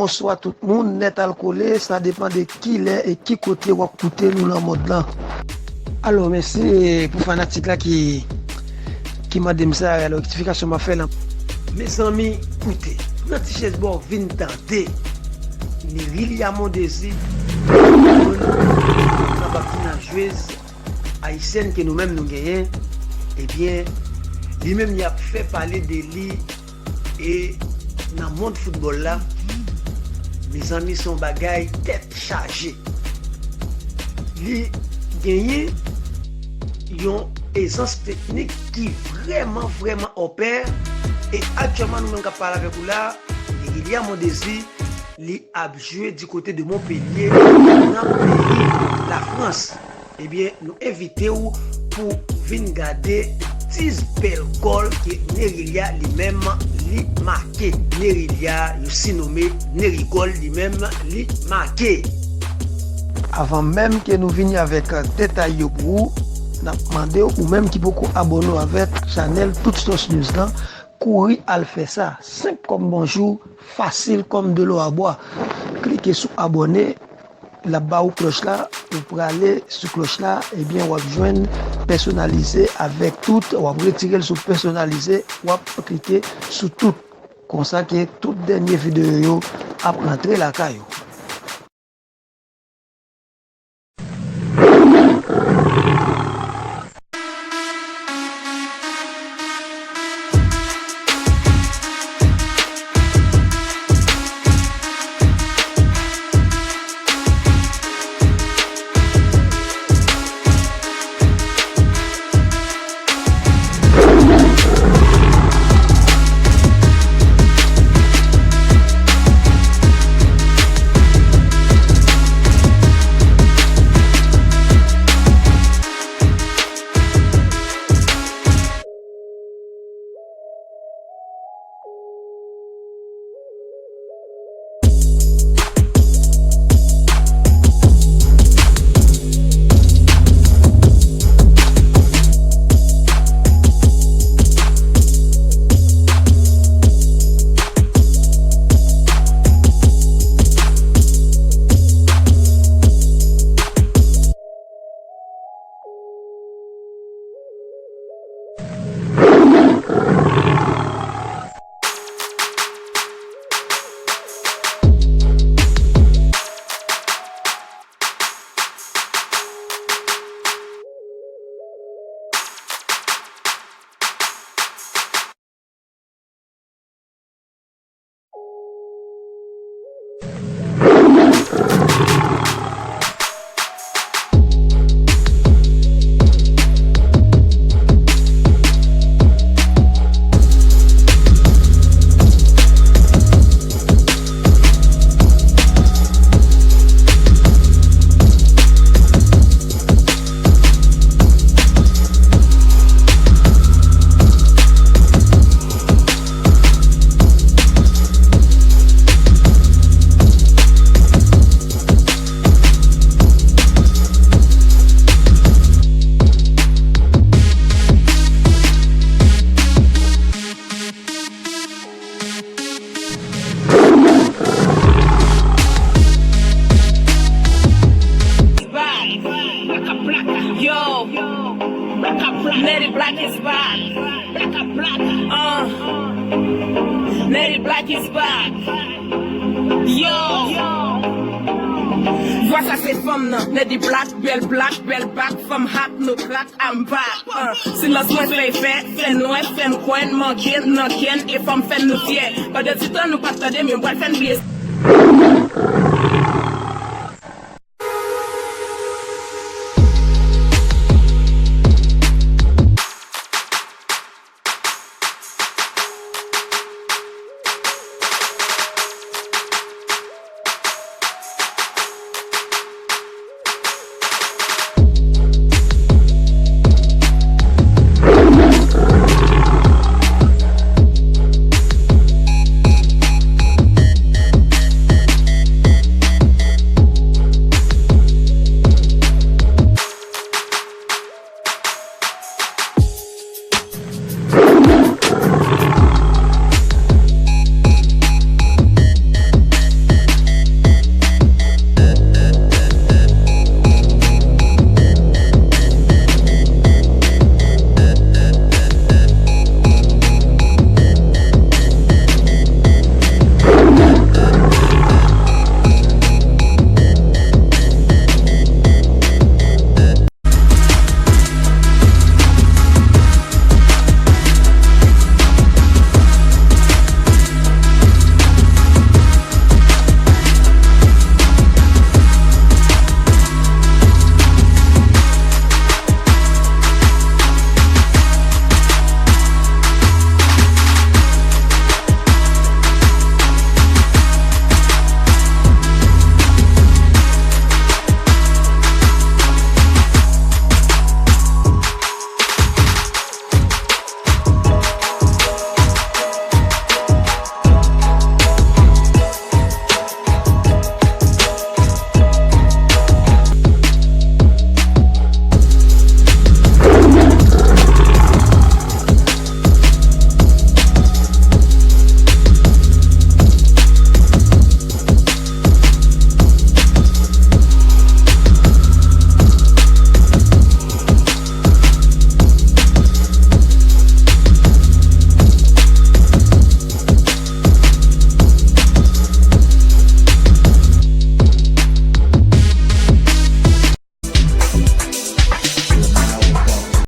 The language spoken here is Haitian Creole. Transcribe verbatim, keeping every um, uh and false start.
Bonswa tout moun, nèt al kole, sa depann de ki lè e ki kote w ap koute nou nan mond lan. Alò, mèsi pou fanatik la ki, ki mande m sa, alò, rektifikasyon m ap fè la. Mezanmi, koute, pran ti chèz ba w vin tande. Nerilia Mondésir, youn nan patinajez ayisyèn ke nou menm nou genyen, ebyen, li menm y ap fè pale de li e nan mond foutbòl la, mezanmi, se yon bagay tèt chaje. Li genyen yon ezans teknik ki vrèman, vrèman hors pair, e aktyèlman, nou menm k ap pale avèk ou la, Nerilia Mondésir, li ap jwe di kote de Montpellier, nan peyi Lafrans. Ebyen, nou envite w pou vin gade dis bèl gòl ke Nerilia li menm li make. Nerilia, yo sinome Nerigòl, li menm li make. Avan menm ke nou vini avèk detay yo pou ou, n ap mande w, ou menm ki poko abòne w avèk chanèl Tout Sauce News lan, kouri al fè sa. Senp kòm bonjou, fasil kòm dlo a bwa. Klike sou abòne, l ap ba ou klòch la, ou prale sou klòch la, ebyen, w ap jwenn pèsonalize avèk tout, w ap retire l sou pèsonalize, w ap klike sou tout. Konsa ke tout dènye videyo yo ap rantre lakay ou. Yo, Netty Black is back. Uh, Netty Black is back. Yo. Vwa sa se fanm nan, Netty Black, bèl black, bèl back, fanm hot, no crack, I'm back. Uh, silans mwen fè fè, fè nwè, fè m kwè n manke n nan kè n, e fò m fè n nou fyè. Pandan ti tan nou pa t tande m, yo m pral fè n bliye.